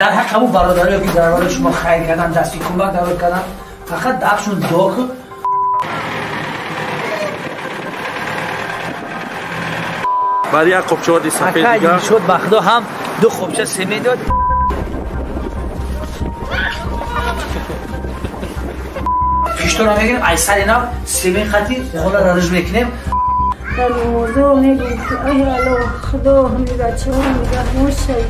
Дар ҳаққи ҳамун бародарое ки дар барои шумо хайр кардан, дасти кӯмак дароз кардан, фақат дафшун дуо кун. Баъд як қопча орди сафед дига шуд, ба худо ҳам ду қопча семент дод. Пиштора мегирем, ай сари нав семент хати хона рариж мекунем. Дар намозо мегӯем ки ай Аллоҳ, Худо ҳами бачаҳоро нигаҳбон шавӣ.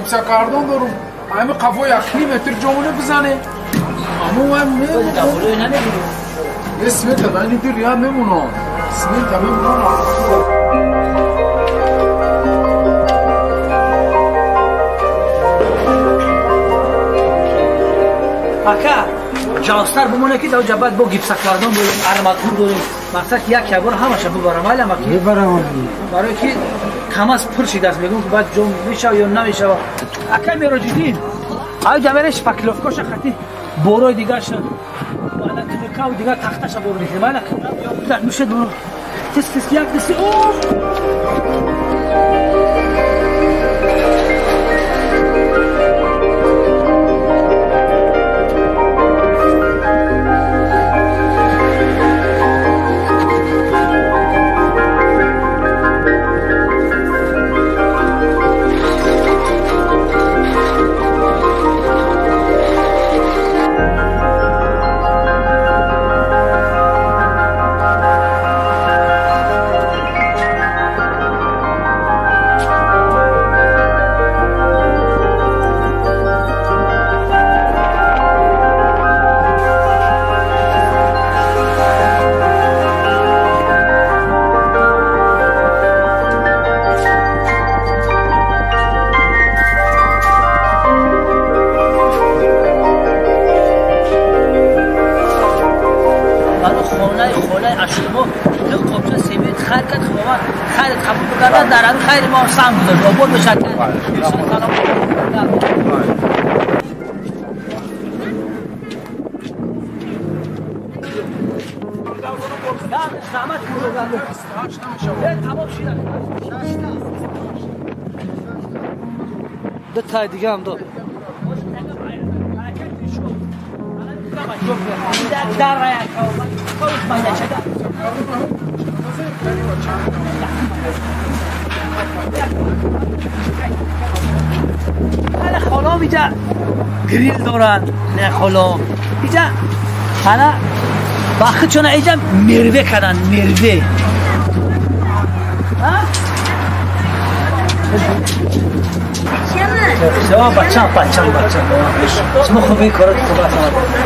Гипсокартон дорум, ами қафо як ним метр ҷомона бизане. Аммо ман мемонам. Смета ман ин рият мемонам. Смета мемонам. Ака, ҷавстар бимоне ки дар ҷабат бо гипсокартон дорем, арматур дорем. Мақсад як ябор ҳамаша бибарам, айлама ки бибарам. Барои ки камаз пур шидааст, мегӯм ки баъд ҷо мешава ё намешава. Ака Мероҷиддин, ай ҷамереш шпаклёвкаша хати борои дигарша баъда тмкаву дигар тахташа бор мекунем. Айна мушед тис тис як диси о خیر ما سهم گذاشت آباد بشد. دو تای دیگه هم داد. نه خالام اینجا گریل دارن، نه خالام اینجا حالا باخت چون اینجا میروه کردن، میروه. ها؟ بچم بچم بچم شما خوبی کارات خوب است.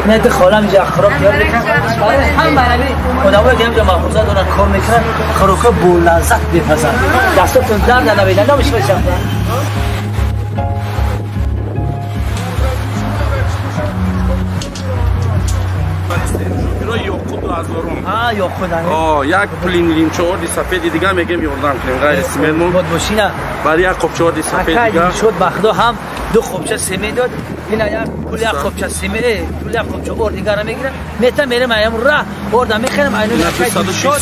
نه ده خالم اینجا خراب دیار میکنن، هم برای خداوند اینجا مغازه دارن کار میکنن، خوراکا با لذت میپزن. دستتون درد نمیدن نمیشه بشم. Як пули лимчаорди сафеди дига мегем ёрдам кунем, ғайри сементмон. Бод бошина. Баъд як қопчаорди сафед дига. Шуд ба худо ҳам ду қопча семент дод. Ина як пули як қопча семент, пули як қопча орд дигара мегирам. Мета мерем аям ра орда мехарем айноми акай Дилшод.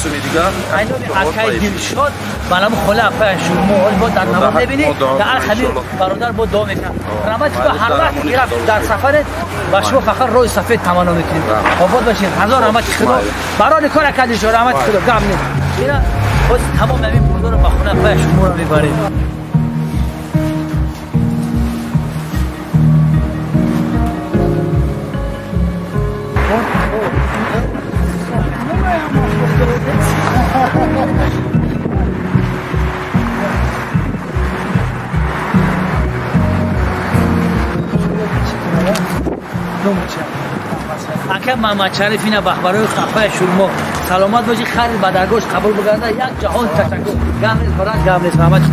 Айноми акай Дилшод. Балам хола апай шумо ҳол бо дар намоз мебини. Дар хали бародар бо дуо мекунам. Раҳмат худо ҳар вақт ки рафт дар сафарет ба шумо фақат роҳи сафед таманно мекунем. Обод бошед. Ҳазор раҳмати худо. Барои кор кардӣ шумо раҳмати худо гам нест. Ина боз тамом ҳамин бозорро ба хона апай шуморо мебарем. Ака Мамадшариф ина барои хафаи шурмо Саломат бошӣ, харид ба даргоҳш қабул бигардад. Як ҷаҳон ташаккур. Гам нест барад, гам нест. Раҳмат.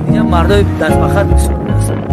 Инҷа мардои дастбахар бисёр ҳастанд.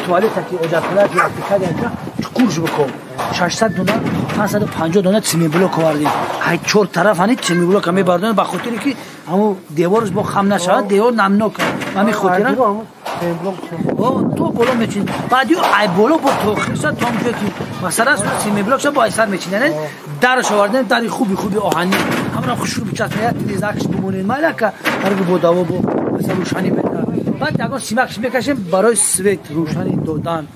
Туалет ки оҷақхона ки рафтикада чуқурш бикун 600 дона 550 дона цементблок овардем. Ҳай чор тараф ҳани цементблок мебардонем ба хотире ки ҳамун деворш бо хам нашавад, девор намнок. Ҳамин хотира то боло мечинем. Баъди ай боло бо тохирса то ҷое ки масалан цементблок ша бо айсар мечинем. Дараш овардем, дари хуби хуби оҳанӣ. Ҳамра хушрӯ бичаспонем, трезакш бимонем. Малака ҳаргу бо даво бо масалан рӯшанӣ беда. Баъд ягон симакш мекашем барои свет рӯшанӣ додан.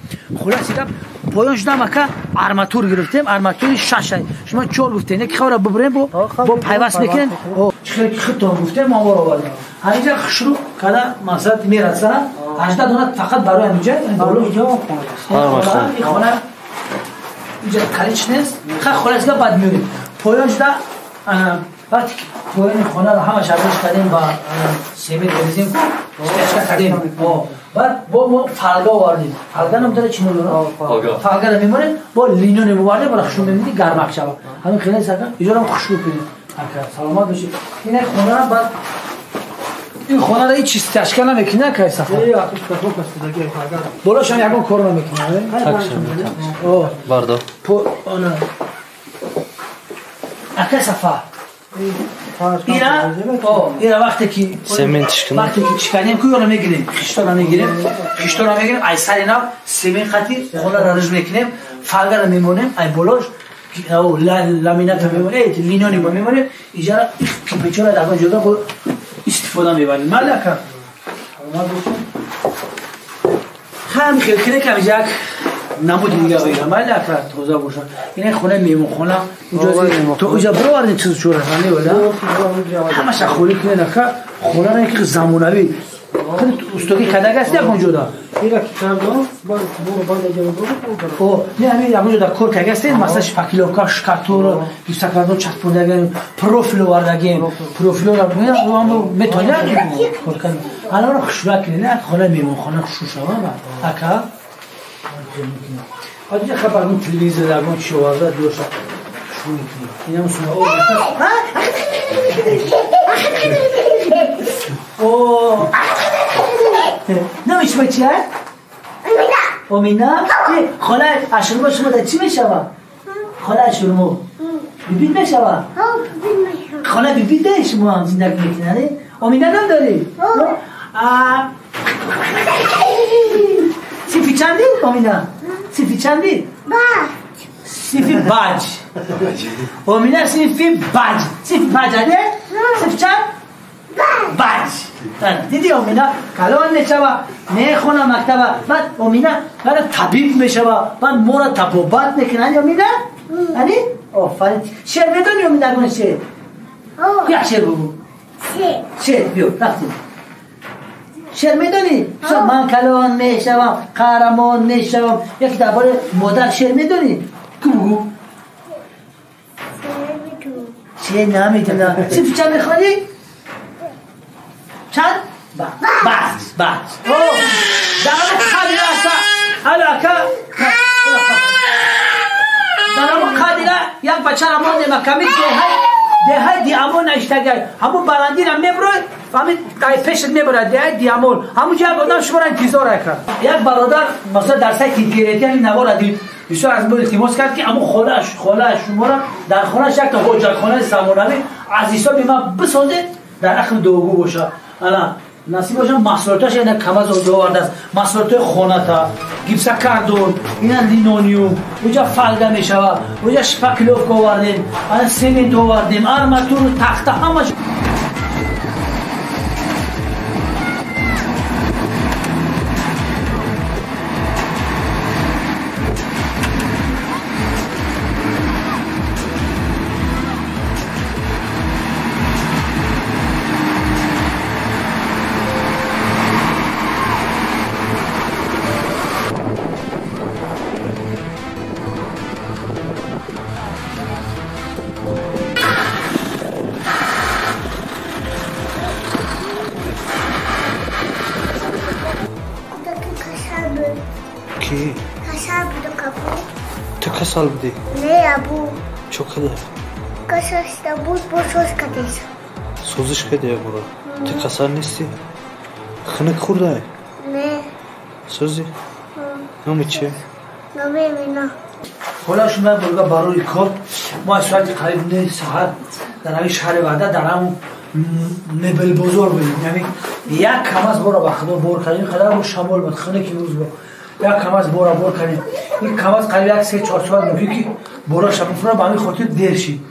Хулоси гап поён шудам ака арматур гирифтем, арматури шашай. Шумо чор гуфтем, яки хавра бибурем бо пайваст мекунем. Чихел ки худтон гуфтем, мо овар овардем. Ҳаминҷа хушрӯ када мақсад мераса. 18 дона фақат барои ҳаминҷа. Ин хона инҷа калич нест. Хулоси гап баъд меоем. Поён шуда вақте ки поёни хонаро ҳамаш арзиш кардем ба семент резем чка кардем. Баъд бо мо фалга овардем. Фалга ном дора чӣ ном дора? Фалгаро мемонем, бо лино меовардем, бора хушрӯ мемонем, гармак шава. Ҳамин хеле сака иҷорам хушрӯ кунем. Ака саломат бошед. Ин хонаро баъд ин хонаро ҳеҷ чиз ташкил намекунад, кай сафар. Болошам ягон кор намекунад. Бардор. Она. Ака сафар. Ира вақте ки вақте ки чиканем ку ёро мегирем, хиштора мегирем, хиштора мегирем, ай сари нав семент хати хонаро риж мекунем, фалгаро мемонем, ай болош ламината мемонем, линони мо мемонем, иҷара кипечора дар он ҷода бо истифода мебарем. Малака ҳам хелхеле кам як намуди дига бигирам. Малака тоза бошад. Ин хона меҳмонхона то уҷа бировардем чиз чора вала ҳамаша холӣ кунед ака хонаро як замонавӣ устогӣ кадаг аст ягон ҷода. Не ҳамин ягон ҷода кор кардагӣ астед, масалан шпаклёвка, шкатура, гипсокартон часпондагем, профил овардагем, профилро метавонед кор кард. Ҳаларо хушрӯ кунед, хона меҳмонхона хушрӯ шава ака. Ҳадиҷа хабар ягон телевизор ягон чи оварда диёша шурӯъ мекунем. Инам суна о номи шумо чи аст? Омина. Хола ашурмо шумо дар чӣ мешава? Хола ашурмо бибит мешава? Хола бибит де шумо ҳам зиндагӣ мекунед? Омина ном дорӣ? Синфи чанди Омина? Синфи чанди? Синфи баҷ. Омина синфи баҷ. Синфи баҷ аде? Синфи чанд? Баҷ. Диди Омина калон мешава, мехона мактаба, баъд Омина баъд табиб мешава, баъд моро табобат мекунад. Ани Омина? Ани? Офарин. Шеър медони Омина ягон шеър? Як шеър бигӯ. Шеър биё, рафтем. Шеър медонӣ? Ман калон мешавам, қаҳрамон мешавам. Яке дар бораи модар шеър медонӣ? Ку бугӯ. Шеър намедонам. Синфи чанд мехонӣ? Чанд? Баъд, баъд. Дар ҳамон қадира аста. Ало ака. Дар ҳамон қадира як бачаро мондем аками деҳаи диамон наиштагай. Ҳамон баландира мебурой, ҳамин пешат мебурад деҳаи диамон. Ҳамон ҷо як одам шуморо интизор кард. Як бародар масалан дар сайти интернетӣ ҳамин навора дид. Бисёр аз мо илтимос кард ки ҳамон холааш шуморо дар хонааш якта ҳоҷатхонаи замонавӣ аз ҳисоби ман бисозед, дар ақли дуогӯ бошад. Ана насиб бошад маҳсулоташ ина камаз овардааст. Маҳсулотҳои хоната, гипсокартон, ина линолеум, уҷа фалга мешавад, уҷа шпаклёвка овардем, ана семент овардем, арматуру тахта ҳамаш. Ки? Касал буду капу. Ту касал буди? Не, абу. Чо када? Касал буд, бо соз кадес. Созиш кади абура? Ту касал нести? Хунук хӯрдай? Не. Сози? Номи чи? Номи Эмина. Хола шумо бурга барои кор мо аз соати қариб 9 саҳар дар ҳамин шаҳри Ваҳдат дар ҳамун мебел бозор будем. Яъне як камаз бора ба худо бор кардем, қадар бо шамол буд, хунуки рӯз буд. Як камаз бора бор кардем. Ин камаз қариб як 3-4 соат мумкин ки бораша бифурад, ба ҳамин хотир дер шид.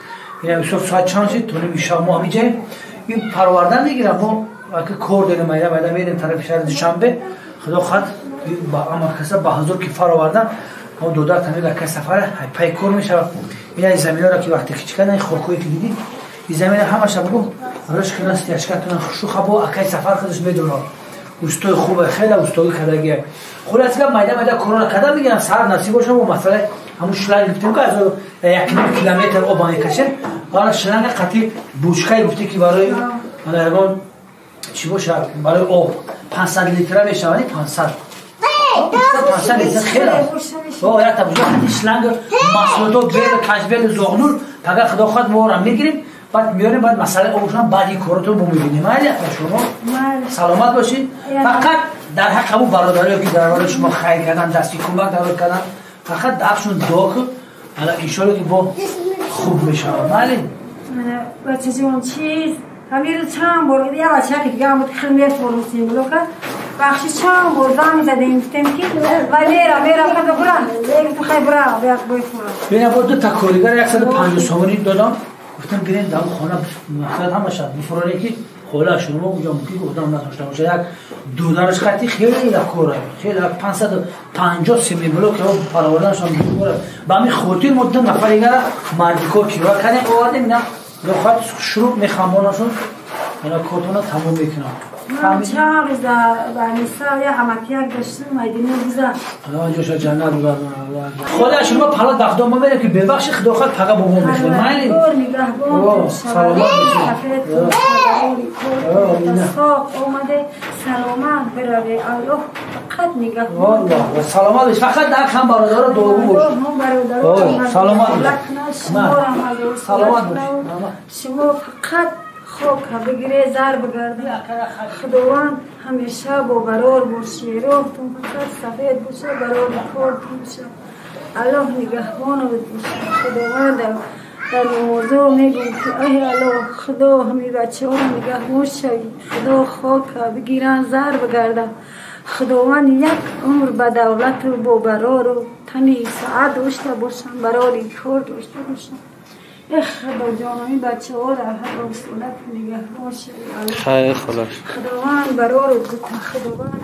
Яъне бисёр соат чанд шид, то ними шаб мо ҳамин ҷаем. Ин парвардан мегирам, мо ки кор дорем, майда майда мерем тарафи шаҳри Душанбе. Худо хоҳад ба ама каса ба ҳузур ки фаровардан, мо додар тамига ка сафара пай кор мешавад. Ин заминҳоро ки вақте хич кардан, ин хокҳое ки дидӣ, ин замина ҳамаша бугу рашк кунан, стяжка кунан, шуха бо акай сафар худаш медонад. Устои хубе, хеле устои кардагие. Хулоса гап майда майда корона кардан мегирам, сар насиб бошам бо масъала ҳамун шланг гуфтем ки аз 1.5 километр об мекашем, ҳала шланга қатъи бучкае гуфте ки барои ягон чӣ бошад, барои об 500 литра мешавад, 500 500 литр хеле аст. О, як та бучка қатъи шланг маҳсулото бел, кашбел, зоғнур, пага худо хоҳад мо ора мегирем, баъд меорем, баъд масъалаи обшон баъди коротон мо мебинем. Майли апа шумо саломат бошед. Фақат дар ҳаққи ҳамун бародарое ки дар барои шумо хайр кардан, дасти кӯмак дарои кардан, фақат дар дуо кун, ҳала иншоалло ки бо хуб мешавад. Майли бачаҷон, чиз ҳамин рӯз чанд бор як бачаки дига ҳам буд, хел мефурӯсем блока, бахши чанд бор занг задем, гуфтем ки вай мера мера када бура, гуфтем хай бура, як бифурам. Бина бо ду та коригар 150 сомонӣ додам, гуфтам бирен дар хона мақсад ҳамаша бифуроне ки хола шумо уҷо мумкин ки одам надошта бошад. Як додараш қати хеле кора, хеле 550 семи блок пароварданашон бифурад. Ба ҳамин хотир мо ду нафар дигара мардикор кироя кардем, овардем, ина рохат шурӯъ мехамонашон, ина кортона тамом мекунам. Чанд рӯз дар Аниса як амакияк доштем, майдини гузашт. Аллоҳ ҷоша ҷаннат бигардонад. Худо шумо пала бахто мо мерем ки бебахши худо хоҳад пага бобо мешавад. Майли нигаҳбон, саломат бошед. Омаде саломат биравед. Аллоҳ фақат нигаҳбон. Валлоҳ саломат бош. Фақат дар ҳам бародаро дуогӯ бош. Саломат бош. Саломат бош. Шумо фақат хок бигире, зар бигарда. Худованд ҳамеша бо барор бошӣ, роҳтон фақат сафед боша, барори кортон боша. Аллоҳ нигаҳбонат боша. Худованд дар намозо мегӯм ки ай Аллоҳ, Худо ҳамин бачаҳоро нигаҳбон шавӣ. Худо хока бигиранд, зар бигарда. Худованд як умр ба давлату бо барору тани саат дошта бошам, барори кор дошта бошам. Эх, Худо ҷон, ин бачаҳоро ҳар рӯз нигаҳбон шавӣ. Хайр, холаш. Худованд барору Худованд.